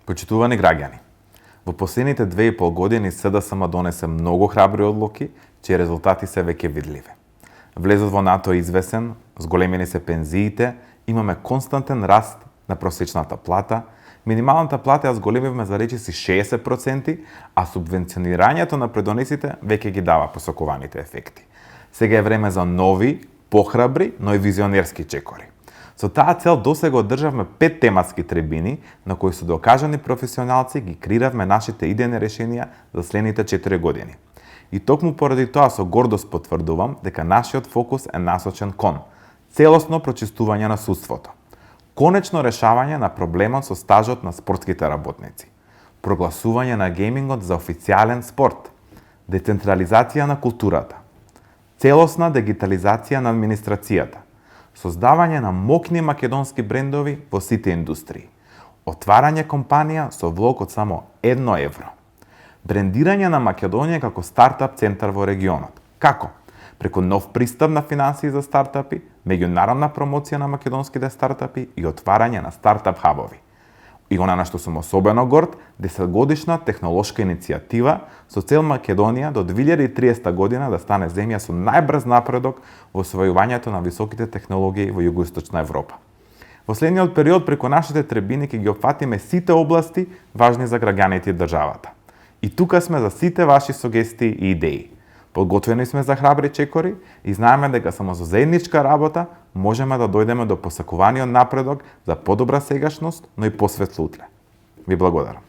Почитувани граѓани, во последните 2,5 години СДСМ донесе многу храбри одлуки, чии резултати се веќе видливи. Влезот во НАТО е извесен, зголемени се пензиите, имаме константен раст на просечната плата, минималната плата ја зголемивме за речиси 60%, а субвенционирањето на предонесите веќе ги дава посокуваните ефекти. Сега е време за нови, похрабри, но и визионерски чекори. Со таа цел досега одржавме 5 тематски трибини на кои со докажани професионалци ги креиравме нашите идејни решенија за следните 4 години. И токму поради тоа со гордост потврдувам дека нашиот фокус е насочен кон целосно прочистување на судството, конечно решавање на проблемот со стажот на спортските работници, прогласување на геймингот за официјален спорт, децентрализација на културата, целосна дигитализација на администрацијата, создавање на мокни македонски брендови во сите индустрии, отварање компанија со влог од само 1 евро, брендирање на Македонија како стартап центар во регионот. Како? Преку нов пристап на финансии за стартапи, меѓународна промоција на македонските стартапи и отварање на стартап хабови. И она на што сум особено горд, 10-годишна технолошка иницијатива со цел Македонија до 2030 година да стане земја со најбрз напредок во освојувањето на високите технологии во југоисточна Европа. Во следниот период преку нашите трибини ќе ги опфатиме сите области важни за граѓаните и државата. И тука сме за сите ваши сугестии и идеи. Подготвени сме за храбри чекори и знаеме дека само со заедничка работа можеме да дојдеме до посакуваниот напредок за подобра сегашност, но и посветло утре. Ви благодарам.